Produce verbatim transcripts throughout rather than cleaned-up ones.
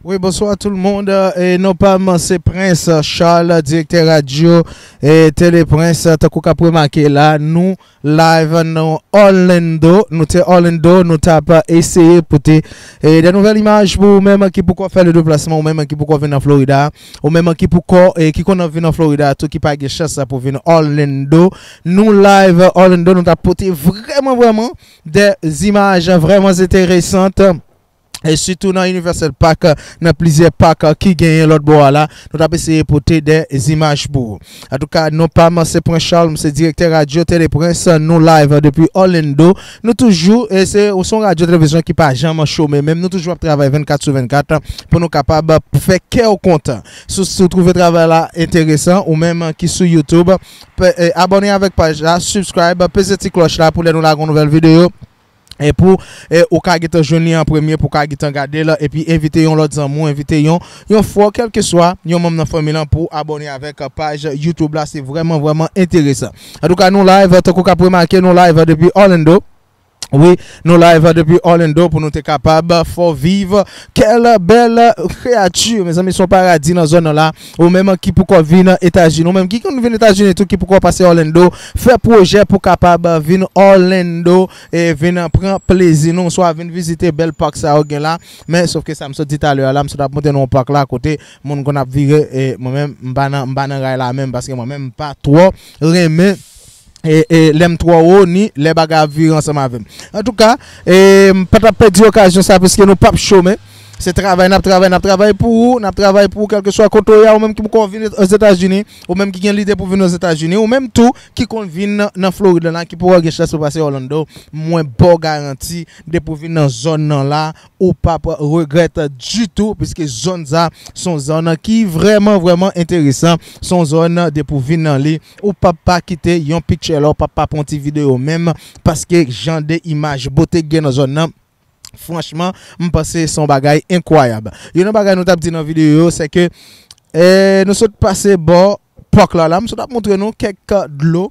Wi, bonswa tout le monde. E non pa m, se Prince Charles, direktè radyo e Tele Prince. Tankou w ka remake la, nou live nan Orlando. Nou te Orlando, nou t ap eseye pote e de nouvèl imaj pou ou menm ki poko fè le deplasman, ou menm ki poko vin nan Florida, ou menm ki poko e ki konn vin nan Florida tou, ki pa gen chans pou vin Orlando. Nou live Orlando, nou t ap pote vrèman, vrèman de imaj vrèman enteresan. E sitou nan Universal Park, nan plizyè pak ki genyen lòt bò a la, nou t ap eseye pote de imaj pou ou. Antouka, non pa m, se Prince Charles, m se direktè radyo Tele Prince, nou live depi Orlando. Nou toujou, e se, se yon radyo televizyon ki pa janm chome, menm nou toujou ap travay vennkat sou vennkat pou nou kapab fè kè w kontan. Si, si w twouve travay la enteresan, ou menm ki sou YouTube, pe- e, abòne avèk paj la, subscribe, peze ti klòch la pou lè nou lage yon nouvèl videyo. E pou e, ou ka gentan jwenn li an premye, pou w ka gentan gade l, epi envite yon lòt zanmi w, envite yon, yon frè w, kèlkeswa yon manm nan fanmi lan pou abòne avèk paj YouTube la. Se vrèman, vrèman enteresan. Antouka, nou live, tankou w ka remake, nou live depi Orlando. Wi, nou live depi Orlando pou nou te kapab fè w viv kèl bèl kreyati. Mezanmi, se yon paradi nan zòn nan la. Ou menm ki poko vin Etazini, ou menm ki konn vin Etazini tou, ki poko pase Orlando, fè pwojè pou kapab vin Orlando e vin pran plezi nou, swa vin vizite bèl pak sa yo gen la. Men, sòf ke sa m sot di talè a la, m sot ap montre nou yon pak la kote moun konn ap vire, e mwen menm, m pa nan, m pa nan ray la menm, paske mwen menm, m pa twò renmen e, e lè m twò wo, ni lè bagay ap vire ansanm avè m. Antouka, e, m pa t ap pèdi okazyon sa, piske nou p ap chome. Se travay n ap travay, n ap travay pou ou, n ap travay pou ou, kèlkeswa kote w ye a, ou menm ki poko vin Ozetazini, ou menm ki gen lide pou vin Ozetazini, ou menm tou ki konn vin nan, nan Florid la, ki poko gen chans pou pase Orlando, mwen ba w garanti, depi w vin nan zòn nan la, ou p ap regrèt ditou, piske zòn sa, se yon zòn ki vrèman, vrèman enteresan, se yon zòn depi w vin nan li, ou p ap pa kite yon picture la, ou p ap pa pran ti videyo menm, paske jan de imaj bote gen nan zòn nan, franchman, m panse se yon bagay enkwayab. Youn nan bagay nou t ap di nan videyo yo, se ke, e, nou sot pase bò pak la, la, m sot ap montre nou kèk dlo,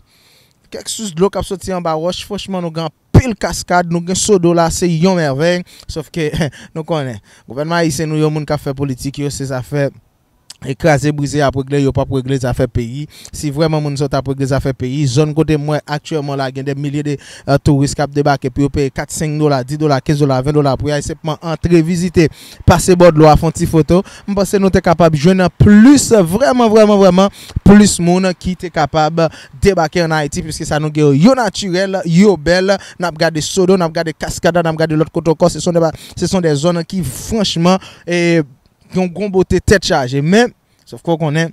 kèk sous dlo k ap soti anba wòch. Franchman, nou gen anpil kaskad, nou gen sodo la, se yon mèvèy. Sòf ke, nou konnen, gouvènman ayisyen nou yo, moun k ap fè politik yo, se zafè e kraze brize y ap regle, yo p ap regle zafè peyi. Si vrèman moun sa yo t ap regle zafè peyi, zòn kote m wè aktyèlman la, gen de milye de, e, touris k ap debake pou yo peye kat, senk dola, dis dola, kenz dola, ven dola pou y al senpman antre vizite, pase bò dlo a, fè yon ti foto, m panse nou te kapab jwenn plis, vrèman, vrèman, vrèman, plis moun ki te kapab debake ann Ayiti, piske sa nou gen yo, yo natirèl, yo bèl, n ap gade sodo, n ap gade kaskad la, n ap gade lòt kote ankò, se son de ba- se son de zòn ki franchman, e, yon gwo bote tèt chaje. Men, sòf ke w konnen,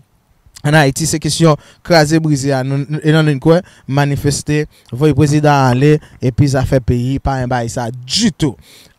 ann Ayiti, se kesyon kraze brize a, nou, nou, e nan nou kwè, manifeste, voye prezidan ale, epi zafè peyi, pa renmen bagay sa ditou.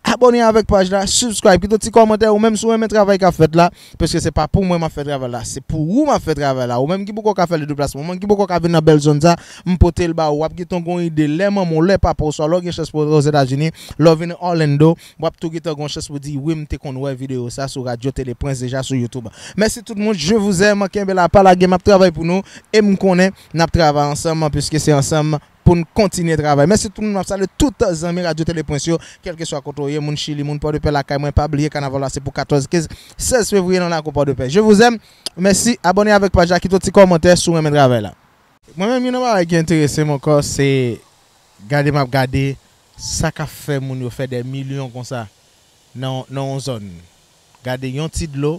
Abòne avèk paj la, subscribe, kite yon ti kòmantè, ou menm si w renmen travay k ap fèt la, paske se pa pou mwen m ap fè travay la, se pou ou m ap fè travay la. Ou menm ki poko ka fè le deplasman, ou menm ki poko ka vin nan bèl zòn sa, m pote l ba ou, w ap gentan gon ide, lè manman w, lè papa w, swa lè w gen chans pou w Ozetazini, lè w vin Orlando, w ap tou gentan gon chans pou di, wi, m te konn wè videyo sa sou radyo Tele Prince deja sou YouTube. Mèsi tout moun, je vous aime, kenbe la, pa lage, m ap travay pou nou, e m konnen n ap travay ansanm, piske se ansanm pou n kontinye travay. Mèsi tout moun, m ap salye tout zanmi radyo Tele Prince yo, kèlkeswa kote w ye, moun Chili, moun Pòdepè lakay mwen, pa bliye kanaval la se pou katòz, kenz, sèz fevriye nan lakou Pòdepè. Je vous aime, mèsi, abòne avèk paj la, kite yon ti kòmantè si w renmen travay la. Mwen menm, youn nan bagay ki enterese m ankò, se gade m ap gade sa k ap fè moun yo fè dè milyon konsa nan, nan yon zòn. Gade yon ti dlo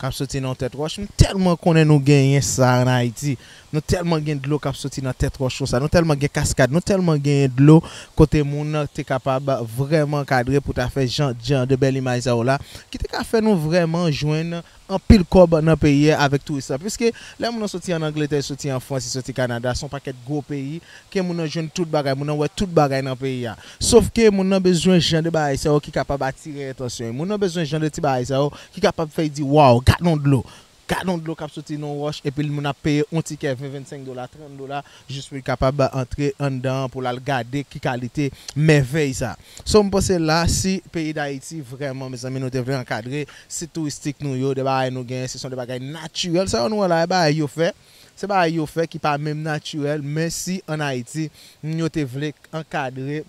k ap soti nan yon tèt wòch. M tèlman konnen nou genyen sa ann Ayiti. Nou tèlman gen dlo k ap soti nan tèt wòch konsa. Nou tèlman gen kaskad. Nou tèlman genyen dlo kote moun te kapab vrèman kadre pou ta fè jan, jan de bèl imaj sa yo la, ki te ka fè nou vrèman jwenn anpil kòb nan peyi a avèk touris la. Piske lè moun nan soti ann Angletè, soti an Frans, soti Kanada, se yon pakèt gwo peyi, ke moun nan jwenn tout bagay, moun nan wè tout bagay nan peyi a. Sòf ke moun nan bezwen jan de bagay sa yo ki kapab atire entansyon. Moun nan bezwen jan de ti bagay sa yo ki kapab fè l di, waw, gad yon dlo. Gad yon dlo k ap soti nan yon wòch, epi moun ap peye yon tikè ven, vennsenk dola, trant dola, jis pou l kapab antre anndan an, pou l al gade ki kalite mèvèy sa. So, m panse la, si peyi Dayiti, vrèman, mezanmi, nou te vle ankadre sit touristik nou yo, de bagay nou genyen, se son de bagay natirèl. Sa yo nou wè la, e bagay yo fè. Se bagay yo fè ki pa menm natirèl, men si ann Ayiti, yo te vle ankadre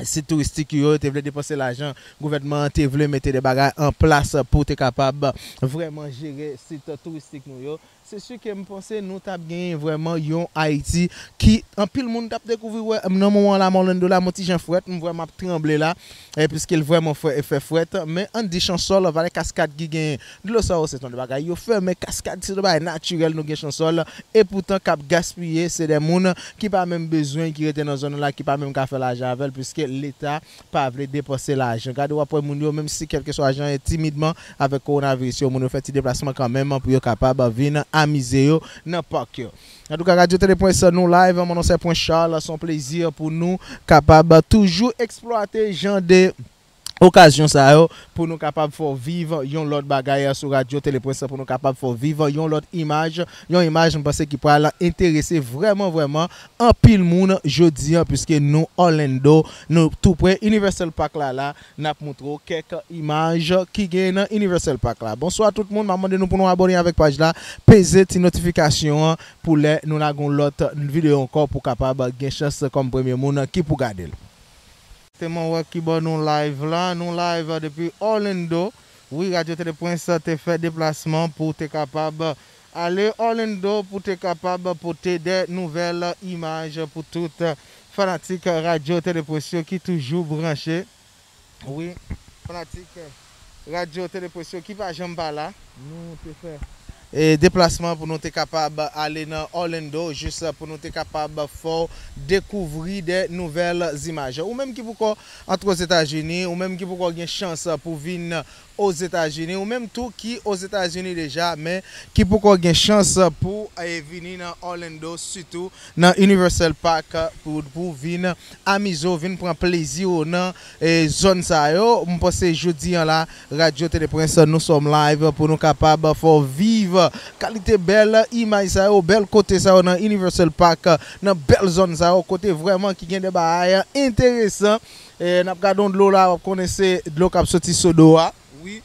sit touristik yo, yo te vle depanse lajan, gouvènman an te vle mete de bagay an plas pou te kapab vrèman jere sit touristik nou yo. Se si ke m panse nou t ap genyen vrèman yon Ayiti ki anpil moun t ap dekouvri. Wè, nan moman la, m Orlando la, m yon ti jan frèt, m vrèman ap tranble la, e piske l vrèman fè, fè frèt, men ann di Chansòl, Valè Kaskad ki genyen dlo sa yo, se ton de bagay yo fè, men kaskad se de bagay natirèl nou gen Chansòl, e poutan k ap gaspiye, se de moun ki pa menm bezwen, ki rete nan zòn nan la, ki pa menm ka fè lajan avè l, piske Leta pa vle depanse lajan. Gade, w ap wè moun yo, menm si kèlkeswa jan e timidman avèk kowonaviris yo, moun yo fè ti deplasman kanmenm pou yo kapab vin amize yo nan pak yo. Antouka, Radyo Tele Pwens, nou live, mon non se Pwens Charles, se yon plezi pou nou kapab toujou eksplwate jan de okazyon sa yo pou nou kapab fè w viv yon lòt bagay sou Radyo Tele Pwens, pou nou kapab fè w viv yon lòt imaj, yon imaj m panse ki pral enterese vrèman, vrèman anpil moun jodi an, piske nou Orlando, nou tou pre Universal Park la, la, n ap montre w kèk imaj ki gen nan Universal Park la. Bonswa tout moun, m ap mande nou pou nou abòne avèk paj la, peze ti notifikasyon an pou lè nou lage yon lòt videyo ankò pou kapab gen chans kòm premye moun ki pou gade l. Te mwen wè ki bò nou live la, nou live depi Orlando. Wi, Radyo Tele Pwens te fè deplasman pou te kapab ale Orlando pou te kapab pote de nouvèl imaj pou tout fanatik Radyo Tele Pwens yo ki toujou branche. Wi, fanatik Radyo Tele Pwens yo ki pa janm pa la. Nou te fè e deplasman pou nou te kapab ale nan Orlando, jis pou nou te kapab fè w dekouvri de nouvèl imaj. Ou menm ki poko antre Ozetazini, ou menm ki poko gen chans pou vin Ozetazini, ou menm tou ki Ozetazini deja, men ki poko gen chans pou e, vini nan Orlando, sitou nan Universal Park, pou, pou vin amize w, vin pran plezi w nan e, zòn sa yo. M panse jodi an la, Radyo Tele Pwens, nou sòm live pou nou kapab fè w viv kalite bèl imaj sa yo, bèl kote sa yo nan Universal Park, nan bèl zòn sa yo, kote vrèman ki gen de bagay enteresan. E, n ap gade yon dlo la, w ap konnen se dlo k ap soti Sodo a. Wi.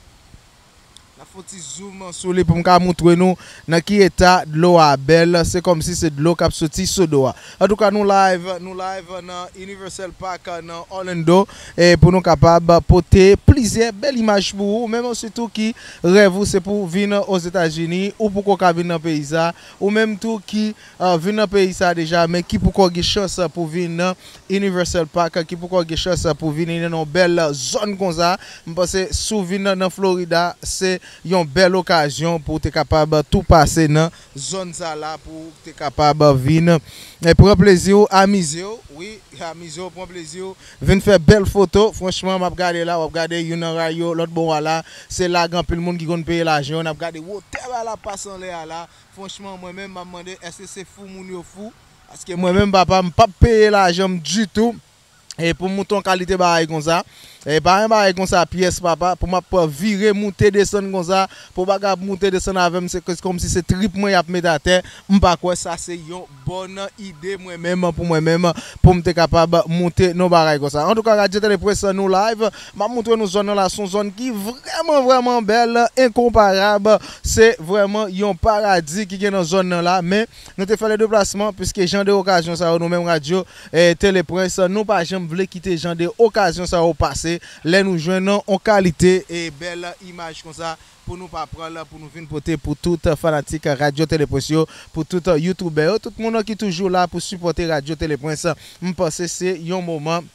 N ap fè yon ti zoom sou li pou m ka montre nou nan ki eta dlo a bèl. Se kòmsi se dlo k ap soti Sodo a. Antouka, nou live, nou live nan Universal Park, nan Orlando, e pou nou kapab pote plizyè bèl imaj pou ou, ou menm sitou ki rèv ou se pou vin Ozetazini, ou poko ka vin nan peyi sa, ou menm tou ki, e, vin nan peyi sa deja, men ki poko gen chans pou vin nan Universal Park, ki poko gen chans pou vini nan yon bèl zòn konsa. M panse si w vin nan, nan Florida, se yon bèl okazyon pou w te kapab tou pase nan zòn sa la, pou w te kapab vin, e, pran plezi w, amize w, wi, amize w, pran plezi w, vin fè bèl foto. Franchman, m ap gade la, w ap gade youn nan ray yo, lòt bò a la, se la gen anpil moun ki konn peye lajan yo, n ap gade wotè bagay la pase anlè a la. Franchman, mwen menm, m ap mande, èske se fou moun yo fou? Paske mwen menm, papa, m p ap peye lajan m ditou. E pou m moute yon kalite bagay konsa. E pa yon bagay konsa pyès, papa. Pou m ap vire, moute, desann konsa. Pou bagay ap moute, desann avè m, se kòmsi se trip mwen y ap met atè. M pa kwè sa se yon bòn ide mwen menm, pou mwen menm, pou m te kapab moute nan bagay konsa. Antouka, Radyo Tele Pwens, nou live. M ap montre nou zòn nan la. Se yon zòn ki vrèman, vrèman bèl, enkonparab. Se vrèman yon paradi ki gen nan zòn nan la. Men, nou te fè le deplasman, piske jan de okazyon sa yo, nou menm Radyo, e, Tele Pwens, nou pa janm vle kite jan de okazyon sa yo pase, lè nou jwenn yon kalite e bèl imaj konsa, pou nou pa pran l, pou nou vin pote pou tout fanatik Radyo Tele Pwens yo, pou tout youtubè yo, tout moun ki toujou la pou sipòte Radyo Tele Pwens. M panse se yon moman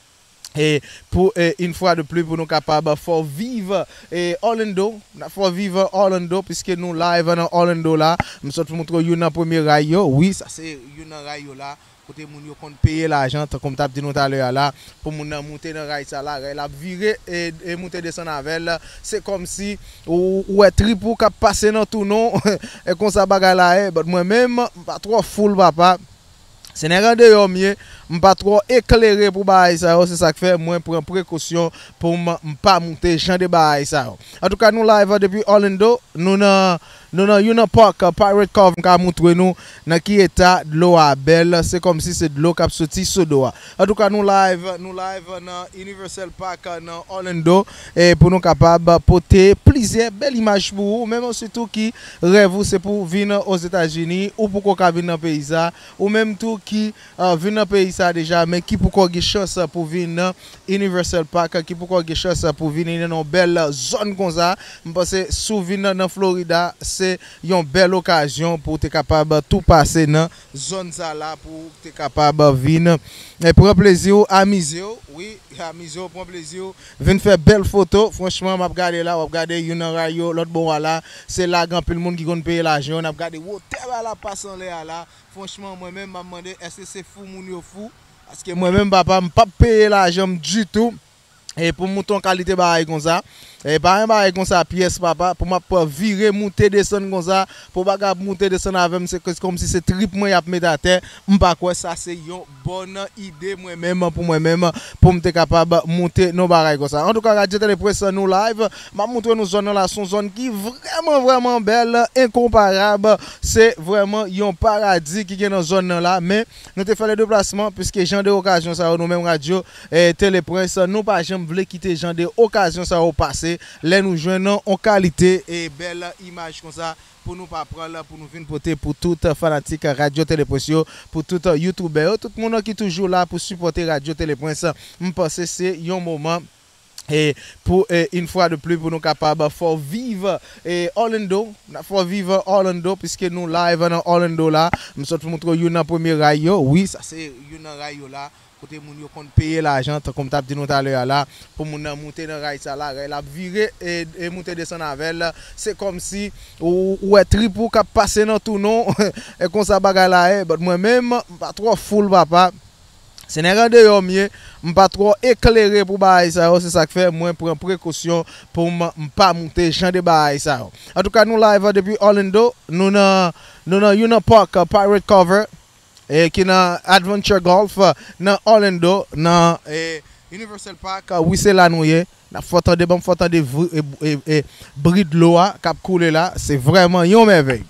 e pou, e, une fois de plus, pou nou kapab fè w viv, e, Orlando. N ap fè w viv Orlando, piske nou live nan Orlando la. M sot montre w youn nan premye ray yo. Wi, sa se youn nan ray yo la. Kote moun yo konn peye lajan, tankou m t ap di nou talè a la, pou moun nan moute nan ray sa la, ray la ap vire e, e moute desann avè l. Se kòmsi ou, ou wè trip ou k ap pase nan tou non. E konsa bagay la ye, but mwen menm, m pa twò foul, papa. Se nèg andeyò m ye, m pa twò eklere pou bagay sa yo, se sa k fè mwen pran prekosyon pou m, m pa moute jan de bagay sa yo. Antouka, nou live depi Orlando, nou nan, nou nan Union Park, Pirate Cove, m ka montre nou nan ki eta dlo a bèl, se kòmsi se dlo k ap soti Sodo a. Antouka, nou live, nou live nan Universal Park, nan Orlando, e pou nou kapab pote plizyè bèl imaj pou ou, ou menm sitou ki rèv ou se pou vin Ozetazini, ou poko ka vin nan peyi sa, ou menm tou ki, e, vin nan peyi sa, la deja, men ki poko gen chans pou vin nan Universal Park, ki poko gen chans pou vin nan yon bèl zòn konsa. M panse si w vin nan, nan Florida, se yon bèl okazyon pou w te kapab tou pase nan zòn sa la, pou w te kapab vin, e, pran plezi w, amize w, wi, amize w, pran plezi w, vin fè bèl foto. Franchman, m ap gade la, w ap gade youn nan ray yo, lòt bò a la, se la gen anpil moun ki konn peye lajan yo, n ap gade wotè bagay la pase anlè a la. Franchman, mwen menm, m ap mande, èske se fou moun yo fou? Paske mwen menm, papa, m p ap peye lajan m ditou. E pou m moute yon kalite bagay konsa, e pa yon bagay konsa pyès, papa, pou m ap vire, moute, desann konsa, pou bagay ap moute, desann avè m, se kòmsi se trip mwen y ap met atè, m pa kwè sa se yon bòn ide mwen menm, pou mwen menm, pou m te kapab moute nan bagay konsa. Antouka, Radyo Teleprens, nou live, m ap moutre nou zòn nan la, se yon zòn ki vrèman, vrèman bèl, enkonparab, se vrèman yon paradi ki gen nan zòn nan la, men nou te fè le deplasman, piske jan de okazyon sa yo, nou menm radyo, e, Teleprens, nou pa janm vle kite jan de okazyon sa yo pase, lè nou jwenn yon kalite, e, bèl imaj konsa, pou nou pa pran l, pou nou vin pote pou tout fanatik Radyo Teleprens yo, pou tout youtubè yo, tout moun ki toujou la pou sipòte Radyo Teleprens. M panse se yon moman, e, pou, e, une fois de plus, pou nou kapab fè w viv, e, Orlando. N ap fè w viv Orlando, piske nou live nan Orlando la. M sot moutre w youn nan premye ray yo. Wi, sa se youn nan ray yo la. Kote moun yo konn peye lajan, tankou m t ap di nou talè a la, pou moun nan moute nan ray sa la, ray la ap vire, e, e moute desann avè l. Se kòmsi ou, ou wè trip ou k ap pase nan tou non. E konsa bagay la ye, but mwen menm, m pa twò foul, papa. Se nèg andeyò m ye, m pa twò eklere pou bagay sa yo, se sa k fè mwen pran prekosyon pou m, m pa moute jan de bagay sa yo. Antouka, nou live depi Orlando, nou nan, nou nan Union Park, Pirate Cove, e, ki nan Adventure Golf, nan Orlando, nan, e, Universal Park, wi, se la nou ye. N ap fè w tande, ban m fè w tande vri-, e, e, e, bri dlo a k ap koule la, se vrèman yon mèvèy.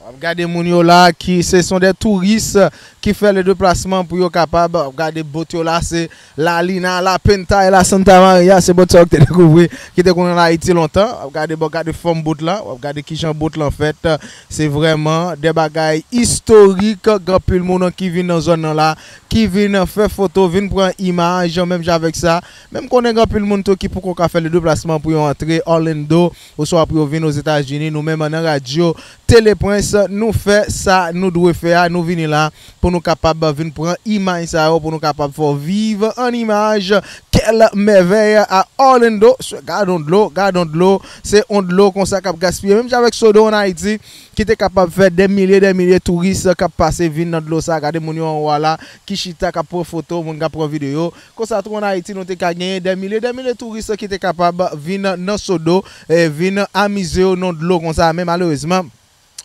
W ap gade moun yo la ki se son de touris ki fè le deplasman pou yo kapab, w ap gade bot yo la, se Lalina, Lapenta e la Santa Maria, se bot sa yo ki te dekouvri, ki te konn ann Ayiti lontan. W ap gade, bon, gade fòm bot la, w ap gade kijan bot lan fèt. Se vrèman de bagay istorik, gen anpil moun ki vin nan zòn nan la, ki vin fè foto, vin pran imaj, menm jan avèk sa. Men m konnen gen anpil moun tou ki poko ka fè le deplasman pou yo antre Orlando, oswa pou yo vin Ozetazini. Nou menm nan radyo Teleprens, nou fè sa nou dwe fè a, nou vini la pou nou kapab vin pran imaj sa yo, pou nou kapab fè w viv an imaj. Quelle merveille à Orlando! Gad on dlo, gad on dlo, se on dlo konsa k ap gaspiye. Menm jan avèk Sodo ann Ayiti, ki te kapab fè dè milye, dè milye touris k ap pase vin nan dlo sa. Gade moun yo anwo a la, ki chita, k ap pran foto, moun k ap pran videyo. Konsa tou ann Ayiti, nou te ka genyen dè milye, dè milye touris ki te kapab vin nan Sodo, e, vin amize yo nan dlo konsa. Men malerezman,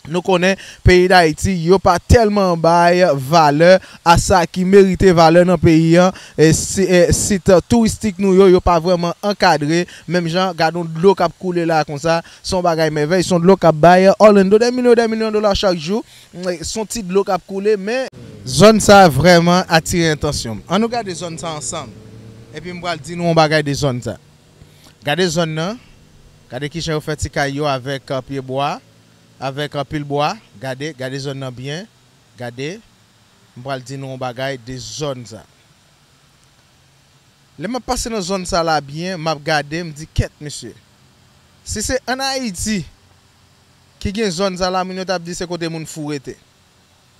nou konnen peyi Dayiti, yo pa tèlman bay valè a sa ki merite valè nan peyi an. E si-, e, sit touristik nou yo, yo pa vrèman ankadre. Menm jan, gad on dlo k ap koule la konsa, se yon bagay mèvèy, se yon dlo k ap bay Orlando dè milyon, dè milyon dola chak jou. Se yon ti dlo k ap koule, men zòn sa vrèman atire entansyon m. Ann nou gade zòn sa ansanm. Epi m pral di nou yon bagay de zòn sa. Gade zòn nan. Gade kijan yo fè ti kay yo avèk, e, pye bwa, avèk, e, anpil bwa. Gade, gade zòn nan byen. Gade. M pral di nou yon bagay de zòn sa. Lè m ap pase nan zòn sa la byen, m ap gade, m di, "Kèt, mesye. Si se ann Ayiti ki gen zòn sa la, moun yo t ap di se kote moun fou rete."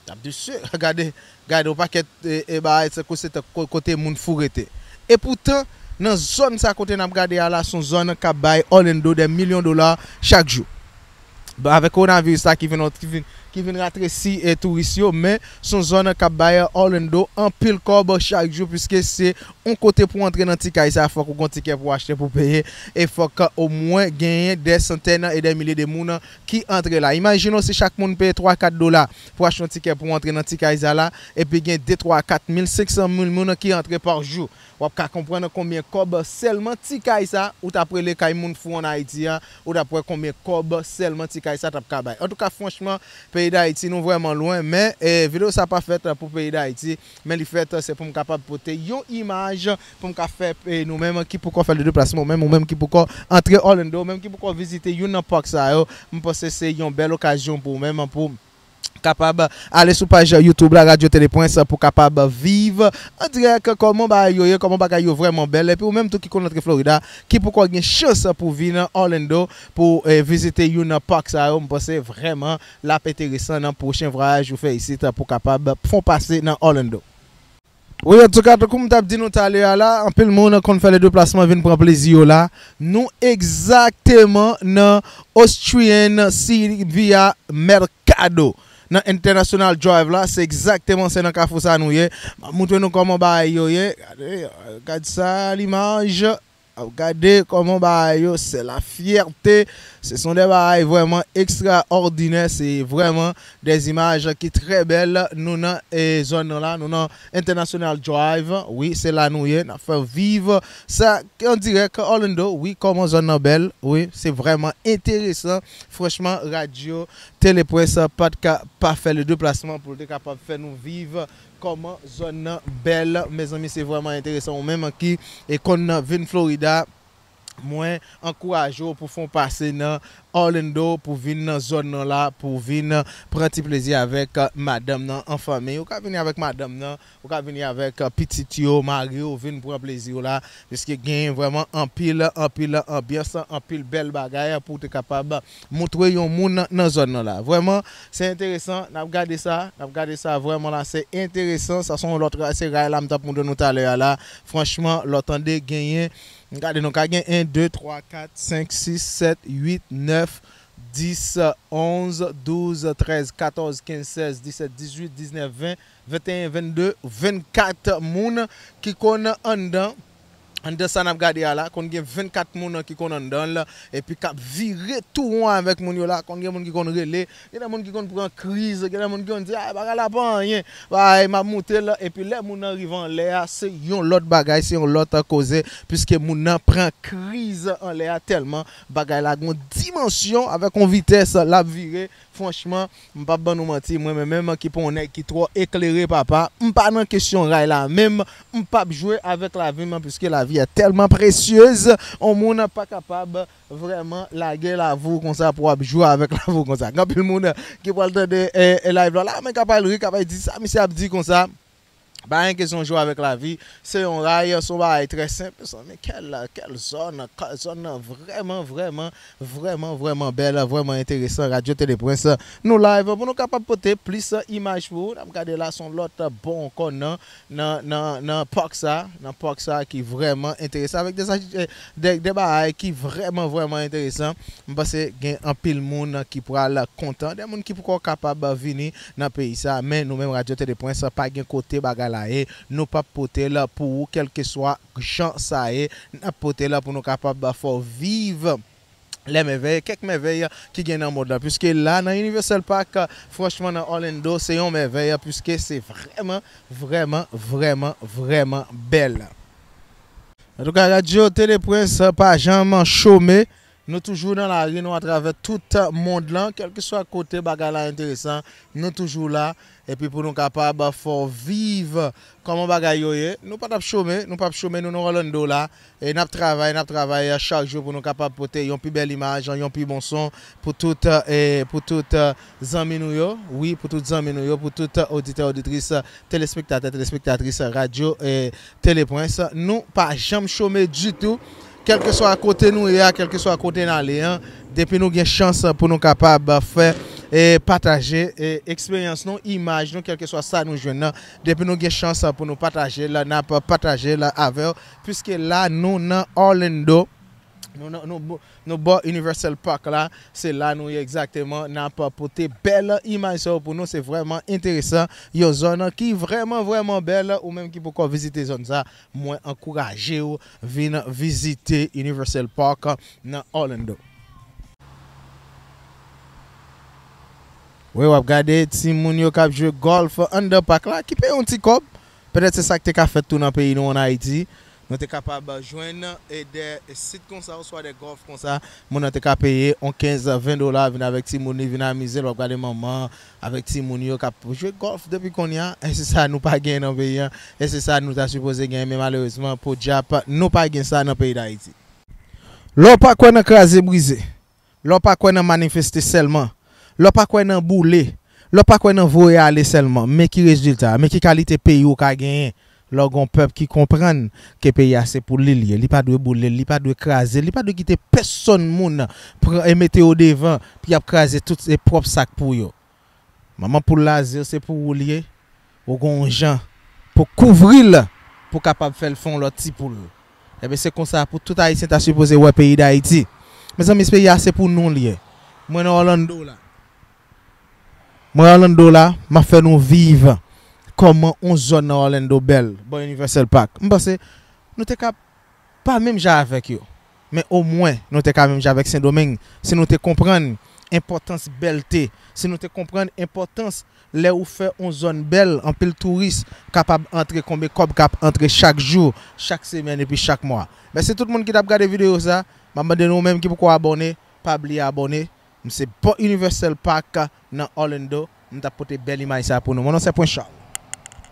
T ap di, "Se, gade, gade, yon pakèt, e, e, bagay, se ko-, se ko-, kote moun fou rete." Epoutan, nan zòn sa kote n ap gade a la, se yon zòn k ap bay Orlando dè milyon dola chak jou. Bon, avèk kowonaviris la ki vin, ki vin, ki vin ratresi, e, touris yo, men se yon zòn k ap bay Orlando anpil kòb chak jou, piske se yon kote pou antre nan ti kay sa, fòk ou gon tikè pou achte, pou peye, e fòk omwen genyen dè santèn e dè milye de moun ki antre la. Imajine w si chak moun peye twa, kat dola pou achte yon tikè pou antre nan ti kay sa la, epi gen de, twa, kat mil, senk san mil moun ki antre pa jou. W ap ka konprann konbyen kòb sèlman ti kay sa, ou t ap rele kay moun fou ann Ayiti a, ou t ap wè konbyen kòb sèlman ti bagay sa t ap ka bay. Antouka, franchman, peyi Dayiti, nou vrèman lwen, men eh, videyo sa pa fèt pou peyi Dayiti, men li fèt se pou m kapab pote yon imaj pou m ka fè eh, nou menm ki poko fè le deplasman, ou menm, ou menm ki poko antre Orlando, ou menm ki poko vizite youn nan park sa yo, m panse se yon bèl okazyon pou ou menm pou kapab ale sou paj YouTube la, Radyo Tele Prince, pou kapab viv an dirèk kòman bagay yo ye, kòman bagay yo vrèman bèl. Epi ou menm tou ki konn antre Florida, ki poko gen chans pou vin Orlando pou eh, vizite youn nan park sa yo, m panse vrèman l ap enteresan nan pwochen vwayaj ou fè isit pou kapab fon pase nan Orlando. Wi, antouka, tankou m t ap di nou talè a la, anpil moun konn fè le deplasman vin pran plezi yo la. Nou egzakteman nan Austrian City via Mercado. Nan International Drive la, se egzakteman se nan kafou sa nou ye. M ap montre nou kòman bagay yo ye. Gade, gad sa, limaj. Ap gade kòman bagay yo, se la fyète. Se son de bagay vrèman ekstraòdinè. Se vrèman de imaj ki trè bèl. Nou nan eh, zòn nan la, nou nan International Drive. Wi, se la nou ye. N ap fè viv sa an dirèk Orlando. Wi, kòman zòn nan bèl. Wi, se vrèman enteresan. Franchman, radyo Tele Prince pa t ka pa fè le deplasman pou l te kapab fè nou viv kòman zòn nan bèl. Mezanmi, se vrèman enteresan. Ou menm ki e konn vin Florida, mwen ankouraje w pou fè w pase nan Orlando, pou vin nan zòn nan la, pou vin pran ti plezi avèk eh, madanm nan an fanmi. Ou ka vini avèk madanm nan, ou ka vini avèk eh, pitit yo, mari w, vin pran plezi w la, piske gen vrèman anpil, anpil anbyans, anpil bèl bagay pou w te kapab montre yon moun nan zòn nan la. Vrèman, se enteresan, n ap gade sa, n ap gade sa vrèman la, se enteresan, sa se yon lòt ray, se ray la m t ap montre nou talè a la. Franchman, lè w tande genyen, gade nou ka gen en, de, twa, kat, senk, sis, sèt, uit, nèf, dis, onz, douz, trèz, katòz, kenz, sèz, disèt, dizuit, diznèf, ven, venteyen, vennde, vennkat moun ki konn anndan. Anndan sa n ap gade a la, konn gen vennkat moun ki konn anndan l, epi k ap vire tou won avèk moun yo la. Konn gen moun ki konn rele, gen de moun ki konn pran kriz, gen de moun ki konn di, "Ah, bagay la pa anyen." Bay, m ap moute l, epi lè moun nan rive anlè a, se yon lòt bagay, se yon lòt koze, piske moun nan pran kriz anlè a tèlman bagay la gon dimansyon avèk yon vitès l ap vire. Franchman, m p ap ban nou manti, mwen menm, menm ki pa yon nèg ki twò eklere, papa, m pa nan kesyon ray la menm, m p ap jwe avèk lavi m, piske lavi a tèlman presyez, yon moun pa kapab vrèman lage lavi w konsa pou w ap jwe avèk lavi w konsa. Gen anpil moun ki pral tande eh, eh, live la, la, men k ap al ri, k ap al di sa misye ap di konsa. Pa gen kesyon jwe avèk lavi. Se yon ray, se yon bagay trè senp. Mezanmi, kèl, kèl zòn, kèl zòn nan vrèman, vrèman, vrèman, vrèman bèl, vrèman enteresan. Radyo Tele Prince, nou live pou nou kapab pote plis imaj pou ou. N ap gade la, se yon lòt bon ankò nan, nan, nan, nan park sa, nan park sa ki vrèman enteresan, avèk de, de, de bagay ki vrèman, vrèman enteresan. M panse gen anpil moun ki pral kontan, de moun ki poko kapab vini nan peyi sa, men nou menm Radyo Tele Prince pa gen kote bagay la ye, nou p ap pote l pou ou, kèlkeswa jan sa ye, n ap pote l pou nou kapab fè w viv lè mèvèy, kèk mèvèy ki gen nan mond lan. Piske la, nan Universal Park, franchman, nan Orlando, se yon mèvèy, piske se vrèman, vrèman, vrèman, vrèman bèl. Antouka, Radyo Tele Prince pa janm chome. Nou toujou nan lari, nou atravè tout mond lan, kèlkeswa kote bagay la enteresan, nou toujou la. Epi pou nou kapab fè w viv kòman bagay yo ye, nou pa t ap chome, nou p ap chome, nou nan Orlando la. E n ap travay, n ap travay chak jou pou nou kapab pote yon pi bèl imaj, yon pi bon son pou tout, eh, pou tout, eh, zanmi nou yo. Wi, pou tout zanmi nou yo, pou tout oditè, oditris, telespektatè, telespektatris Radyo, eh, Tele Prince. Nou pa janm chome ditou. Kèlkeswa kote nou ye a, kèlkeswa kote n ale an, depi nou gen chans pou nou kapab fè, eh, pataje, eh, eksperyans nou, imaj nou, kèlkeswa sa nou jwenn nan, depi nou gen chans pou nou pataje l, n ap pataje l avè w, piske la nou nan Orlando, nou, nan- nou, nou bò Universal Park la, se la nou ye egzakteman, n ap pote bèl imaj sa yo pou nou, se vrèman enteresan, yon zòn ki vrèman, vrèman bèl, ou menm ki poko vizite zòn sa, mwen ankouraje w vin vizite Universal Park nan Orlando. Wi, w ap gade timoun yo k ap jwe gòlf anndan pak la, ki peye yon ti kòb. Petèt se sa k te ka fèt tou nan peyi nou ann Ayiti. Nou te kapab jwenn e de sit konsa oswa de gòlf konsa, moun nan te ka peye yon kenz, ven dola, vin avèk timoun li, vin amize l, w ap gade manman avèk timoun yo k ap jwe gòlf depi kounye a, e se sa nou pa genyen nan peyi an, e se sa nou ta sipoze genyen, men malerezman, podyap, nou pa gen sa nan peyi Dayiti. Lè w pa kwè nan kraze brize, lè w pa kwè nan manifeste sèlman, lè w pa kwè nan boule, lè w pa kwè nan voye ale sèlman, men ki rezilta, men ki kalite peyi w ka genyen lè w gen yon pèp ki konprann ke peyi a se pou li l ye, li pa dwe boule l, li pa dwe kraze l, li pa dwe kite pèsonn moun pran e mete yo devan pou y ap kraze tout e pwòp sak pou yo. Manman poul la, ze w se pou ou l ye, ou gen yon jan pou kouvri l, pou kapab fè l fè yon lòt ti poul. Ebyen, se konsa pou tout Ayisyen ta sipoze wè peyi Dayiti. Mezanmi, peyi a se pou nou l ye. Mwen nan Orlando la. Mwen Orlando la, m ap fè nou viv kòman yon zòn nan Orlando bèl, bò Universal Park. M panse nou te ka pa menm jan avèk yo. Men omwen, nou te ka menm jan avèk Sendomeng, si nou te konprann enpòtans bèlte, si nou te konprann enpòtans lè ou fè yon zòn bèl, anpil touris kapab antre, konbyen kòb k ap antre chak jou, chak semèn epi chak mwa. Mèsi tout moun ki t ap gade videyo sa. M ap mande nou menm ki poko abòne, pa bliye abòne. M se bò Universal Park nan Orlando. M t ap pote bèl imaj sa pou nou. Mon non se Prince Charles.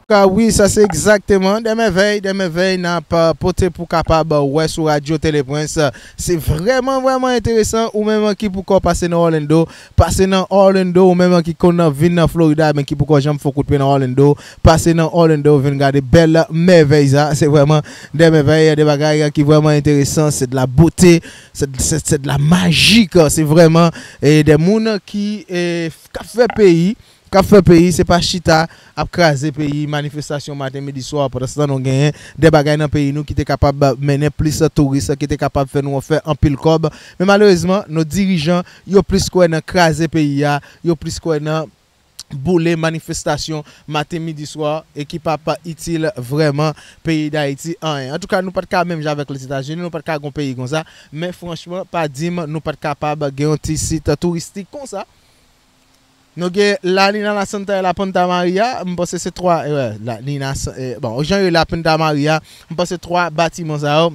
Ka wi, sa se egzakteman de mèvèy, de mèvèy n ap, euh, pote pou kapab, euh, wè sou radyo Tele Prince. Se vrèman, vrèman enteresan. Ou menm ki poko pase nan Orlando, pase nan Orlando, ou menm ki konn vin nan Florida, men ki poko janm fè kout pye nan Orlando, pase nan Orlando, vin gade bèl mèvèy sa. Se vrèman de mèvèy, de bagay ki vrèman enteresan. Se de la beauté, c'est, c'est, c'est de la magie, quoi. Se vrèman, e, de moun ki, e, k ap fè peyi, k ap fè peyi, se pa chita ap kraze peyi, manifestasyon maten, midi, swa. Pandanstan, nou genyen de bagay nan peyi nou ki te kapab mennen plis touris, ki te kapab fè nou fè anpil kòb. Men malerezman, nou dirijan, yo plis kwè nan kraze peyi a, yo plis kwè nan boule manifestasyon maten, midi, swa, e ki p ap itil vrèman peyi Dayiti anyen. Antouka, nou pa t ka menm jan avèk Lèzetazini, nou pa t ka gon peyi konsa, men franchman, pa di m nou pa t kapab gen yon ti sit touristik konsa. Nou gen La Nina, La Santa e La Punta Maria, m panse se twa, e, wè, La Nina, Sa-, e, bon, jan yo La Punta Maria, m panse twa batiman sa yo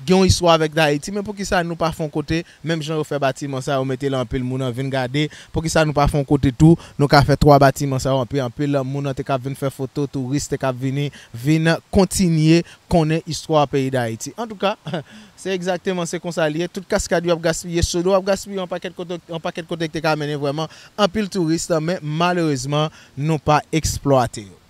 gen yon istwa avèk Dayiti, men poukisa nou pa fè yon kote, menm jan yo fè batiman sa yo, mete la anpil moun an vin gade, poukisa nou pa fè yon kote tou, nou ka fè twa batiman sa yo, anpil, anpil moun an te ka vin fè foto, touris te ka vini, vin kontinye konnen istwa peyi Dayiti. Antouka, se egzakteman, se konsa li ye. Tout kaskad yo ap gaspiye, Sodo ap gaspiye, yon pakèt kote, yon pakèt kote ki te ka mennen vrèman anpil touris, men malerezman, nou pa eksplwate yo.